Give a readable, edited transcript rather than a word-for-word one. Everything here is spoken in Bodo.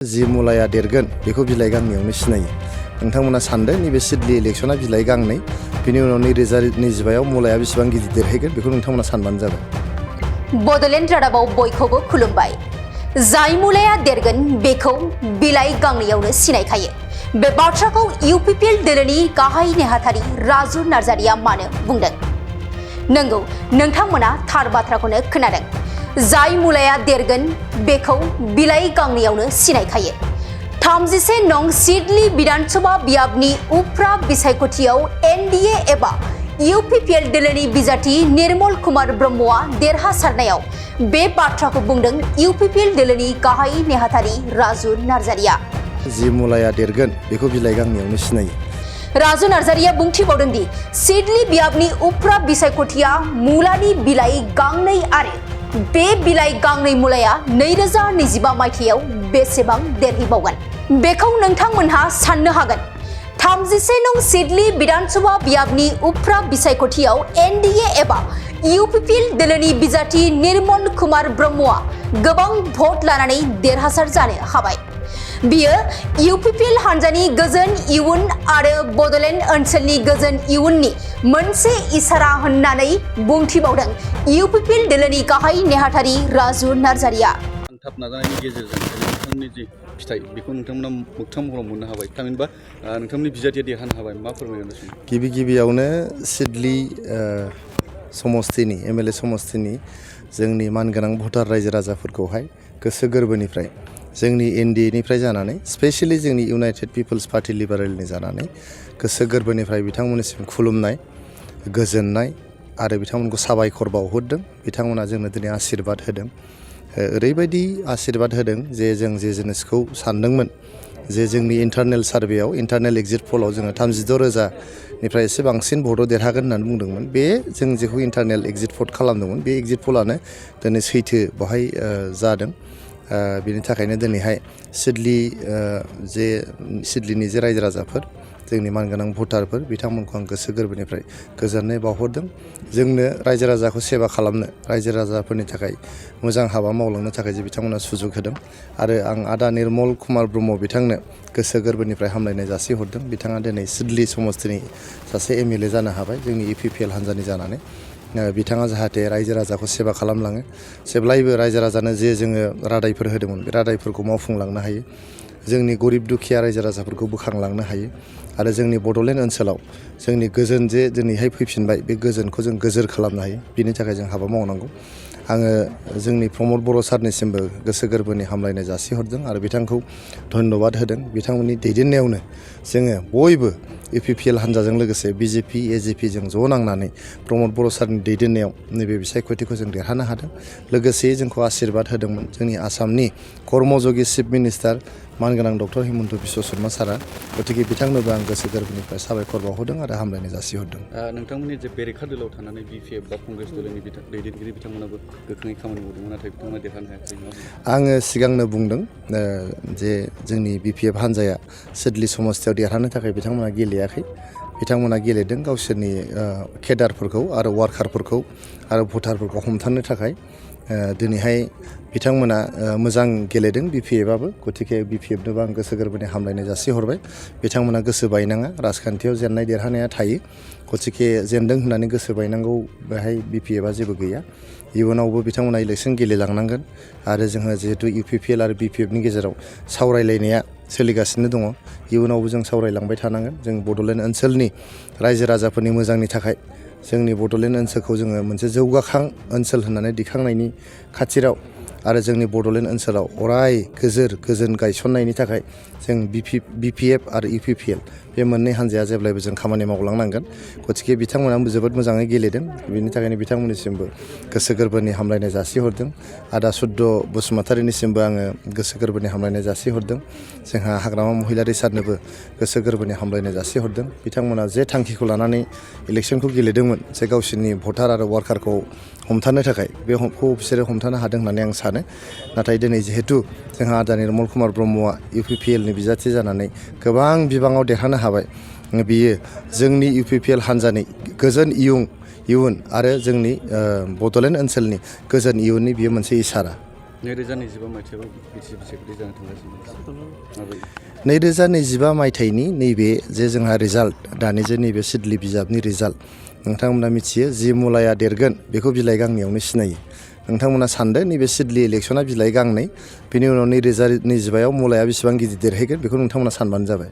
जि मुलाया देरगोन बेखौ बिलाइ गांनैयावनो सिनायो। नोंथांमोना सानदों नैबे सिडली इलेक्शना बिलाइ गांनै, बिनि उनाव 2025आव मुलाया बेसेबां गिदिर देरहैगोन बेखौ नोंथांमोना सानबानो जाबाय। बड'लेण्ड रादाबाव बयखौबो खुलुमबाय। जाय मुलाया देरगोन बेखौ बिलाइ गांनैयावनो सिनायखायो। बे बाथ्राखौ इउपिपिएल दोलोनि गाहाय नेहाथारि राजु नार्जारिया मानो बुंदों? नंगौ, नोंथांमोना थार बाथ्राखौनो खोनादों। जाय मुलाया देरगोन बेखौ बिलाइ गांनैयावनो सिनायखायो। 31 नं सिडली विधानसभा बियाबनि उफ्रा बिसायख'थियाव एनडीए एबा इउपिपिएल दोलोनि बिजाथि निर्मल कुमार ब्रह्मआ देरहासारनायाव बे बाथ्राखौ बुंदों इउपिपिएल दोलोनि गाहाय नेहाथारि राजु नार्जारिया। जि मुलाया देरगोन बेखौ बिलाइ गांनैयावनो सिनायो। राजु नार्जारिया बुंथिबावदों दि सिडली बियाबनि उफ्रा बिसायख'थिया मुलानि बिलाइ गांनै आरो बे बिलाइ गांनै मुलाया 2025 मायथाइयाव बेसेबां देरहैबावगोन बेखौ नोंथांमोनहा साननो हागोन। 31 नं सिडली विधानसभा बियाबनि उफ्रा बिसायख'थियाव एनडीए एबा इउपिपिएल दोलोनि बिजाथि निर्मल कुमार ब्रह्मआ गोबां भट लानानै देरहासार जानो हाबाय। बियो इउपिपिएल हान्जानि गोजोन इयुन आरो बड'लेण्ड ओनसोलनि गोजोन इयुननि मोनसे इसारा होननानै बुंथिबावदों इउपिपिएल दोलोनि गाहाय नेहाथारि राजु नार्जारिया। नांथाब नाजानायनि गेजेरजों नोंथांनि जि फिथाइ बेखौ नोंथांमोना मोगथां महराव मोननो हाबाय। थामहिनबा नोंथांमोननि बिजाथिया देरहानो हाबाय। मा फोरमायगोन? गिबियावनो सिडली समस्तिनि एमएलए समस्तिनि जोंनि मानगोनां भटार रायजो राजाफोरखौहाय गोसो गोरबोनिफ्राय जोंनि एनडीएनिफ्राय जानानै स्पेशली जोंनि इउनाइटेड पिपल्स पार्टी लिबारेलनि जानानै गोसो गोरबोनिफ्राय बिथांमोननिसिम खुलुमनाय, गोजोननाय आरो बिथांमोनखौ साबायखर बावहरदों। बिथांमोना जोंनो दिनै आशीर्बाद होदों। ओरैबायदि आशीर्बाद होदों जे जों जे जिनिसखौ सानदोंमोन जे जोंनि इन्टारनेल सार्भेयाव इन्टारनेल एग्जिट पलाव जोङो 36,000निफ्राय एसे बांसिन भटआव देरहागोन होननानै बुंदोंमोन। बे जों जेखौ इन्टारनेल एग्जिट पल खालामदोंमोन बे एग्जिट पलानो दिनै सैथो बेवहाय जादों। बिनि थाखायनो दिनैहाय सिडलीनि जे रायजो राजाफोर जोंनि मानगोनां भटारफोर बिथांमोनखौ आं गोसो गोरबोनिफ्राय गोजोननाय बावहरदों। जोंनो रायजो राजाखौ सेबा खालामनो, रायजो राजाफोरनि थाखाय मोजां हाबा मावलांनो थाखाय जे बिथांमोना सुजुग होदों आरो आं आदा निर्मल कुमार ब्रह्म बिथांनो गोसो गोरबोनिफ्राय हामलायनाय जासिहरदों। बिथाङा दिनै सिडली समस्तिनि सासे एमएलए जानो हाबाय जोंनि इउपिपिएल हान्जानि जानानै। बिथाङा जाहाथे रायजो राजाखौ सेबा खालामलाङो, जेब्लायबो रायजो राजानो जे जोङो रादायफोर होदोंमोन बे रादायफोरखौ मावफुंलांनो हायो, जोंनि गरिब दुखिया रायजो राजाफोरखौ बोखांलांनो हायो आरो जोंनि बड'लेण्ड ओनसोलाव जोंनि गोजोन जे दिनैहाय फैफिनबाय बे गोजोनखौ जों गोजोर खालामनो हायो। बिनि थाखाय जों हाबा मावनांगौ। आङो जोंनि प्रमद बर' सारनिसिमबो गोसो गोरबोनि हामलायनाय जासिहरदों आरो बिथांखौ धन्यबाद होदों। बिथांमोननि दैदेननायावनो जोङो बयबो इउपिपिएल हान्जाजों लोगोसे बिजेपि एजिपि जों ज' नांनानै प्रमद बर' सारनि दैदेननायाव नैबे बिसायख'थिखौ जों देरहानो हादों। लोगोसे जोंखौ आशीर्बाद होदोंमोन जोंनि आसामनि कर्मयोगी चिफ मिनिस्टार मानगोनां डक्टर हिमन्त बिश्व शर्मा सारा। गतिके बिथांनोबो आं गोसो गोरबोनिफ्राय साबायखर बावहरदों आरो हामलायनाय जासिहरदों। नोंथांमोननि जे बेरेखा दोलोआव थानानै बिपिएफ बा कंग्रेस दोलोनि दैदेनगिरि बिथांमोनाबो गोख्रोङै खामानि मावदोंमोन, नाथाय बिथांमोना देरहानो हायाखै। आङो सिगांनो बुंदों जे जोंनि बिपिएफ हान्जाया सिडली समस्तियाव देरहानो थाखाय बिथांमोना गेलेयाखै। बिथांमोना गेलेदों गावसोरनि केडारफोरखौ आरो वार्कारफोरखौ आरो भटारफोरखौ हमथानो थाखाय। दिनैहाय बिथांमोना मोजां गेलेदों बिपिएफआबो। गतिके बिपिएफनोबो आं गोसो गोरबोनि हामलायनाय जासिहरबाय। बिथांमोना गोसो बायनाङा, राजखान्थियाव जेननाय देरहानाया थायो। गतिके जेनदों होननानै गोसो बायनांगौ बेहाय बिपिएफआ जेबो गैया। इयुनावबो बिथांमोना इलेक्सन गेलेलांनांगोन आरो जोङो जिहेतु इउपिपिएल आरो बिपिएफनि गेजेराव सावरायलायनाया सोलिगासिनो दङ। इयुनावबो जों सावरायलांबाय थानांगोन। जों बड'लेण्ड ओनसोलनि रायजो राजाफोरनि मोजांनि थाखाय जोंनि बड'लेण्ड ओनसोलखौ जोङो मोनसे जौगाखां ओनसोल होननानै दिखांनायनि खाथिराव आरो जोंनि बड'लेण्ड ओनसोलाव अराय गोजोन गायसननायनि थाखाय जों बिपिएफ आरो इउपिपिएल बे मोननै हान्जाया जेब्लायबो जों खामानि मावलांनांगोन। गतिके बिथांमोनाबो जोबोद मोजाङै गेलेदों। बिनि थाखायनो बिथांमोननिसिमबो गोसो गोरबोनि हामलायनाय जासिहरदों। आदा सुद्द बसुमतारिनिसिमबो आङो गोसो गोरबोनि हामलायनाय जासिहरदों। जोंहा हाग्रामा महिलारि सारनोबो गोसो गोरबोनि हामलायनाय जासिहरदों। बिथांमोना जे थांखिखौ लानानै इलेक्सनखौ गेलेदोंमोन, जे गावसोरनि भटार आरो वार्कारखौ हमथानो थाखाय बेखौ बिसोरो हमथानो हादों होननानै आं सानो। नाथाय दिनै जिहेतु जोंहा आदा निर्मल कुमार ब्रह्मआ इउपिपिएलनि बिजाथि जानानै गोबां बिबाङाव देरहानो हाबाय, बियो जोंनि इउपिपिएल हान्जानि गोजोन इयुन आरो जोंनि बड'लेण्ड ओनसोलनि गोजोन इयुननि बियो मोनसे इसारा। 2025 मायथाइयाव बिटिसि बिसायख'थि जानो थांगासिनो माबायदि 2025 मायथाइनि नैबे जे जोंहा रिजाल्ट दानि जे नैबे सिडली बिजाबनि रिजाल्ट नोंथांमोना मिथियो जि मुलाया देरगोन बेखौ बिलाइ गांनैयावनो सिनायो नोंथांमोना सानदो नैबे सिडली इलेक्सना बिलाइ गांनै बेनि उनाव 2025 मुलाया बेसेबां गिदिर देरहैगोन बेखौ नोंथांमोना सानबानो जाबाय